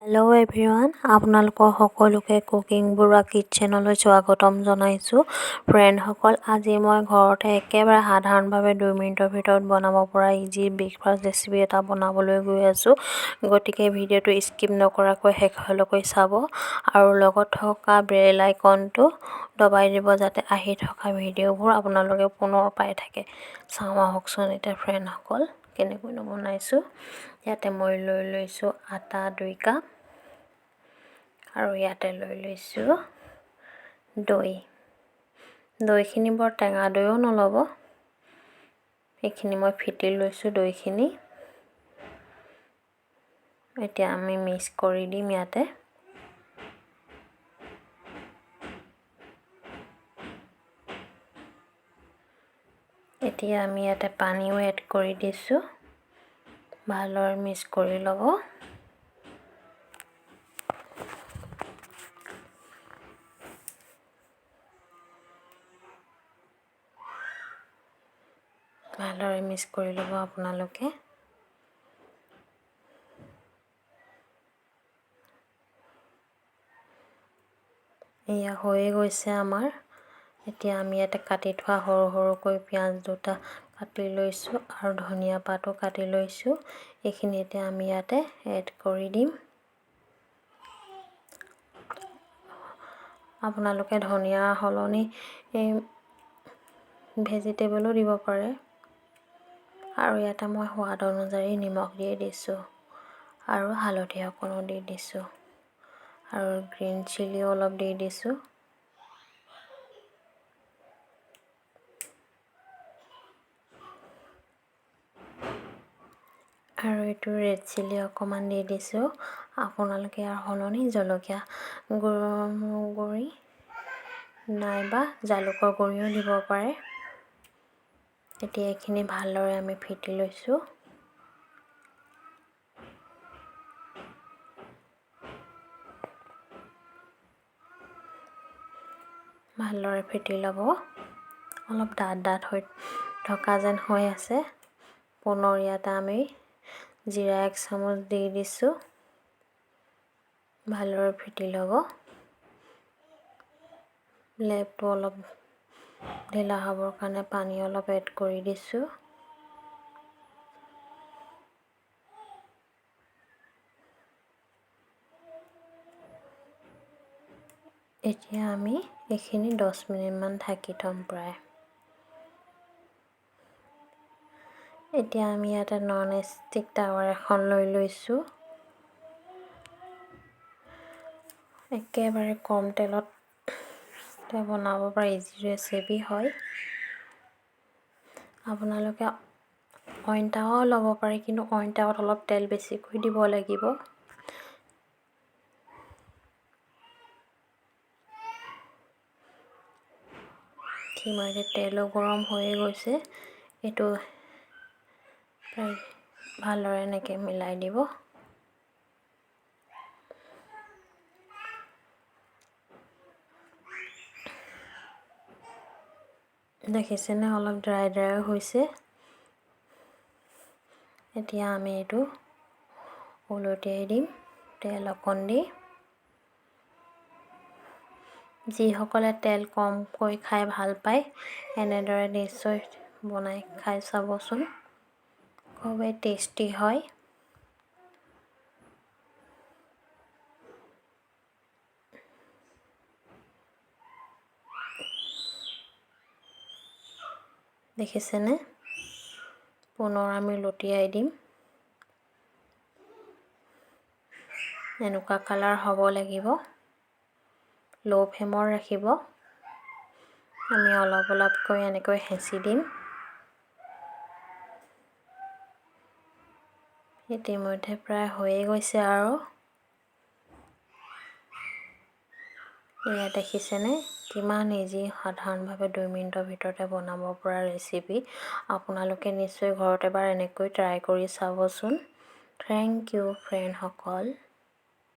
Hello' everyone, আপোনালোকৰ সকলোকে cooking Barua কিটচেনলৈ স্বাগতম জনাইছোঁ। ফ্ৰেণ্ডসকল, আজি মই ঘৰতে একেবাৰে সাধাৰণভাৱে 2 মিনিটৰ ভিতৰত বনাব পৰা ইজি ব্ৰেকফাষ্ট ৰেচিপি এটা বনাবলৈ গৈ আছোঁ। গতিকে ভিডিঅ'টো স্কিপ নকৰাকৈ শেষলৈকে চাব আৰু লগত থকা বেল আইকনটো দবাই দিব, যাতে আহি থকা ভিডিঅ'বোৰ আপোনালোকে পুনৰ পাই থাকে। চাওঁ আহকচোন এতিয়া ফ্ৰেণ্ডসকল কেনেকৈনো বনাইছোঁ। ইয়াতে মই লৈ লৈছোঁ আটা 2 কাপ আৰু ইয়াতে লৈ লৈছোঁ দৈ। দৈখিনি বৰ টেঙা দৈও নল'ব, এইখিনি মই ফিটি লৈছোঁ দৈখিনি। এতিয়া আমি মিক্স কৰি দিম ইয়াতে। এতিয়া আমি ইয়াতে পানীও এড কৰি দিছোঁ, ভালদৰে মিক্স কৰি ল'ব। ভালদৰে মিক্স কৰি ল'ব আপোনালোকে। এয়া হৈয়ে গৈছে আমাৰ। এতিয়া আমি ইয়াতে কাটি থোৱা সৰু সৰুকৈ পিঁয়াজ 2টা কাটি লৈছোঁ আৰু ধনিয়া পাতো কাটি লৈছোঁ। এইখিনি এতিয়া আমি ইয়াতে এড কৰি দিম। আপোনালোকে ধনিয়াৰ সলনি এই ভেজিটেবলো দিব পাৰে। আৰু ইয়াতে মই সোৱাদ অনুযায়ী নিমখ দি দিছোঁ আৰু হালধি অকণো দি দিছোঁ আৰু গ্ৰীণ চিলিও অলপ দি দিছোঁ। আৰু এইটো ৰেড চিলি অকণমান দি দিছোঁ। আপোনালোকে ইয়াৰ সলনি জলকীয়া গুড়ি নাইবা জালুকৰ গুড়িও দিব পাৰে। এতিয়া এইখিনি ভালদৰে আমি ফেটি লৈছোঁ। ভালদৰে ফেটি ল'ব। অলপ ডাঠ ডাঠ হৈ থকা যেন হৈ আছে। পুনৰ ইয়াতে আমি জিৰা 1 চামুচ দি দিছোঁ। ভালদৰে ফেটি ল'ব। লেপটো অলপ ঢিলা হ'বৰ কাৰণে পানী অলপ এড কৰি দিছোঁ। এতিয়া আমি এইখিনি 10 মিনিটমান ঢাকি থ'ম প্ৰায়। এতিয়া আমি ইয়াতে নন ষ্টিক টাৱাৰ এখন লৈ লৈছোঁ। একেবাৰে কম তেলত বনাব পৰা ইজি ৰেচিপি হয়। আপোনালোকে অইন টাৱাও ল'ব পাৰে, কিন্তু অইন টাৱাত অলপ তেল বেছিকৈ দিব লাগিব। ইতিমধ্যে তেলো গৰম হৈয়ে গৈছে। এইটো প্ৰায় ভালদৰে এনেকৈ মিলাই দিব। দেখিছেনে অলপ ড্ৰাই ড্ৰাই হৈছে। এতিয়া আমি এইটো উলটিয়াই দিম তেল অকণ দি। যিসকলে তেল কমকৈ খাই ভাল পায় এনেদৰে নিশ্চয় বনাই খাই চাবচোন, খুবেই টেষ্টি হয়। দেখিছেনে? পুনৰ আমি লটিয়াই দিম। এনেকুৱা কালাৰ হ'ব লাগিব। ল' ফ্লেমৰ ৰাখিব। আমি অলপ অলপকৈ এনেকৈ হেঁচি দিম। ইতিমধ্যে প্ৰায় হৈয়ে গৈছে আৰু। এয়া দেখিছেনে কিমান ইজি, সাধাৰণভাৱে 2 মিনিটৰ ভিতৰতে বনাব পৰা ৰেচিপি। আপোনালোকে নিশ্চয় ঘৰত এবাৰ এনেকৈ ট্ৰাই কৰি চাবচোন। Thank U ফ্ৰেণ্ডসকল।